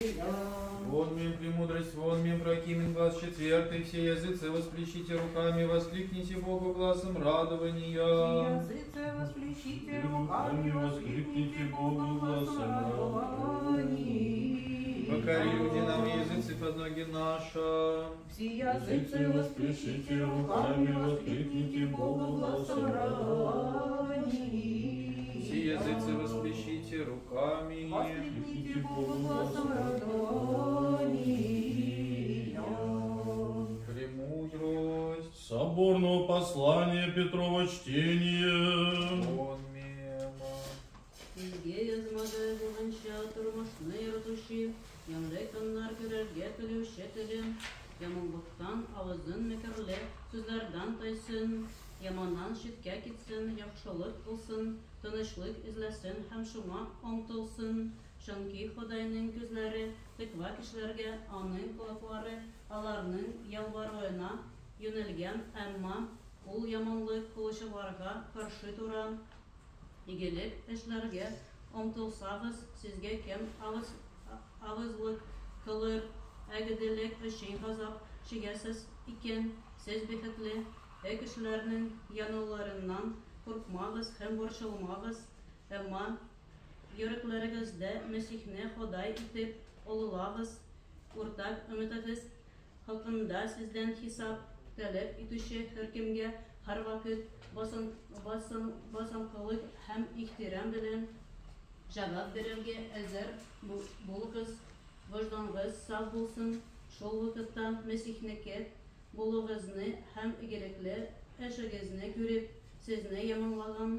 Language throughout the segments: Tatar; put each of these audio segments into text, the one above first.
Вон мим премудрость, вон мим прокимен глаз четвертый, все языцы восплещите руками, воскликните Богу гласом радования. Все языцы восплещите руками, воскликните Богу гласом радования. Покори люди нам языцы под ноги наша. Все языцы восплещите руками, воскликните Богу гласом радования. Все языцы восплещите руками. Воскликните Богу гласом радования. Премудрость. Соборного послания Петрова чтение. Вон мема. Изге язмада булганча тормышны яратучы, ямьле көннәр күрергә теләүче телем, яманлыктан авызын мәкерле сүзләрдән тайсын, яманнан читкә китсен, яхшылык кылсын, тынычлык эзләсен һәм шуңа омтылсын. Чөнки Ходайның күзләре тәкъва кешеләргә, аның колаклары аларның ялваруына юнәлгән, әмма ул яманлык кылучыларга каршы тора. Игелек эшләргә омтылсагыз, сезгә кем авызлык кылыр? Гаделлек өчен газап чигәсез икән, сез бәхетле. Әй кешеләрнең янауларыннан куркмагыз һәм борчылмагыз, әмма йөрәкләрегездә Мәсихне Ходай итеп олылагыз. Уртак өметегез хакында сездән хисап таләп итүче һәркемгә һәрвакыт басынкылык һәм ихтирам белән җавап бирергә әзер булыгыз. Вөҗданыгыз саф булсын, шул вакытта Мәсихнеке булуыгызны һәм игелекле эшегезне күреп, сезне яманлаган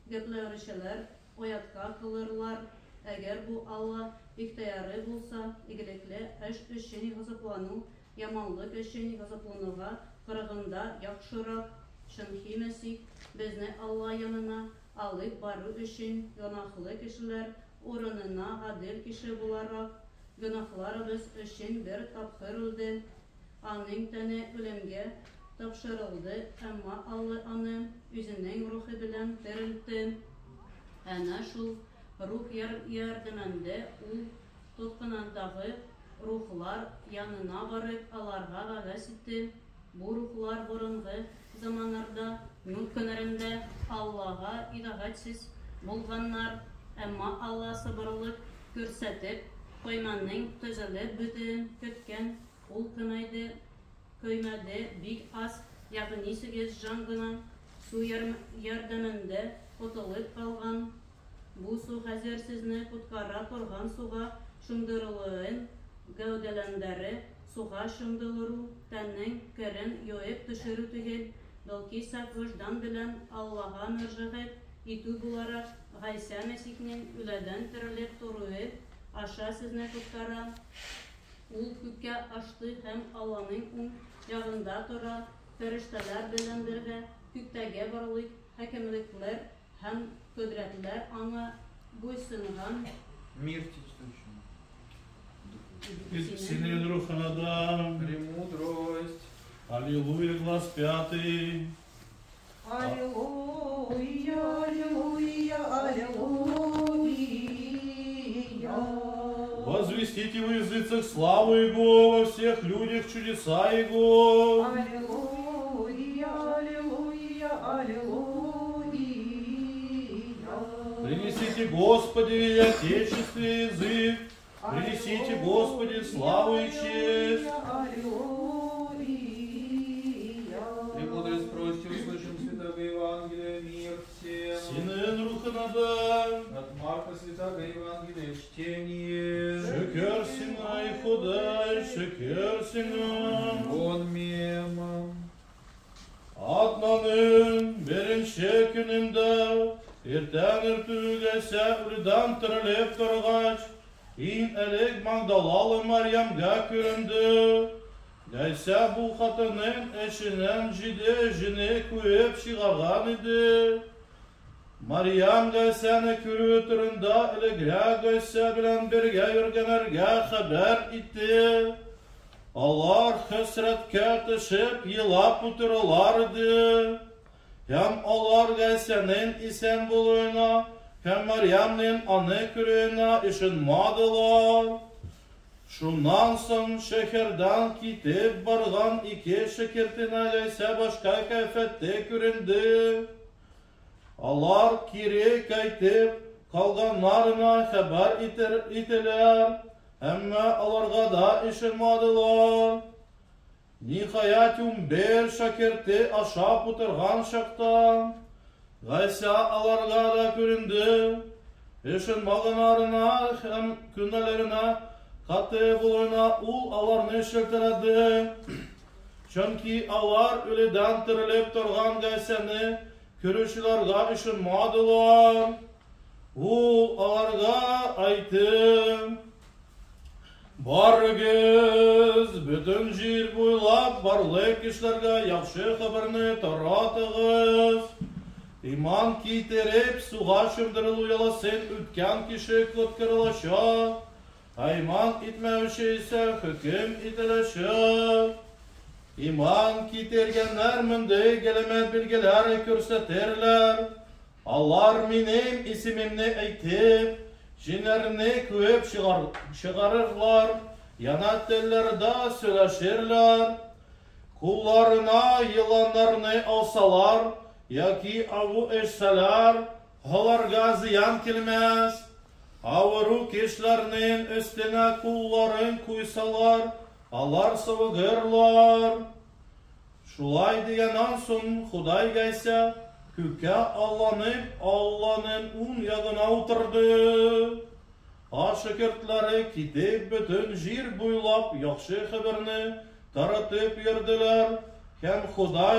гаепләүчеләр оятка калырлар. Әгәр бу Алла ихтыяры булса, игелекле эш өчен газаплану яманлык өчен газаплануга караганда яхшырак. Чөнки Мәсих безне Алла янына алып бару өчен гөнаһлы кешеләр урынына гадел кеше буларак гөнаһларыбыз өчен бер тапкыр үлде. Аның тәне үлемгә тапшырылды, әмма Алла аны үзенең рухы белән терелтте. Әнә шул рух ярдәмендә ул тоткынындагы рухлар янына барып, аларга вәгазь итте. Бу рухлар борынгы заманнарда, Нух көннәрендә Аллага итагатьсез булганнар, әмма Алла сабырлык күрсәтеп, көймәнең төзелеп бетүен көткән. Ул көймәдә бик аз, ягъни сигез җан гына су ярдәмендә котылып калган. Бу су хәзер сезне коткара торган суга чумдырылуын гәүдәләндерә. Суга чумдыру тәннең керен юып төшерү түгел, бәлки саф вөҗдан белән Аллага мөрәҗәгать итү буларак, Гайсә Мәсихнең үледән терелеп торуы аша сезне коткара. Ул күккә ашты һәм Алланың уң ягында тора, фәрештәләр белән бергә күктәге барлык хакимлекләр һәм кодрәтләр аңа буйсынган. Мир чествующему. Синен Руханада. Премудрость. Аллилуйя, глас пятый. Аллилуйя, аллилуйя, аллилуйя. Возвестите в языцах славу Его, во всех людях чудеса Его. Аллилуйя, аллилуйя, аллилуйя. Принесите Господи и Отечестве язык, принесите Господи славу и честь. Аллилуйя. Премудрость просьте, услышим Святого Евангелия, мир всем. Синен Руханада. От Марка Святого Евангелия чтение. Шөкер сиңа, и Ходай, шөкер сиңа. Вон мема. Атнаның беренче көнендә иртән иртүк Гайсә үледән терелеп торгач, иң элек Магдалалы Марьямгә күренде. Гайсә бу хатынның эченнән җиде җене куып чыгарган иде. Марьям Гайсәне күрүе турында элегрәк Гайсә белән бергә йөргәннәргә хәбәр итте. Алар хәсрәткә төшеп елап утыралар иде. Һәм алар Гайсәнең исән булуына һәм Марьямның аны күрүенә ышанмадылар. Шуннан соң шәһәрдән китеп барган ике шәкертенә Гайсә башка кыяфәттә күренде. Алар кире кайтып, калганнарына хәбәр ителәр, әмма аларга да ышанмадылар. Ниһаять, 11 шәкерте ашап утырган чакта, Гайсә аларга да күренде. Ышанмаганнарына һәм күңелләренә каты булуына ул аларны шелтәләде. Чөнки алар үледән терелеп торган Гайсәне күрүчеләргә ышанмадылар. Ул аларга әйтте: Барыгыз, бөтен җир буйлап барлык кешеләргә яхшы хәбәрне таратыгыз. Иман китереп, суга чумдырылу йоласын үткән кеше коткарылачак, ә иман итмәүче исә хөкем ителәчәк. Иман китергәннәр мондый галәмәт билгеләр күрсәтерләр. Алар минем исемемне әйтеп, җеннәрне куып чыгарырлар, яңа телләрдә сөйләшерләр. Кулларына еланнарны алсалар, яки агу эчсәләр, аларга зыян килмәс. Авыру кешеләрнең өстенә кулларын куйсалар, алар савыгырлар. Шулай дигәннән соң Ходай Гайсә күккә алланып, Алланың уң ягына утырды. А шәкертләре китеп бөтен җир буйлап яхшы хәбәрне таратып йөрделәр һәм Ходай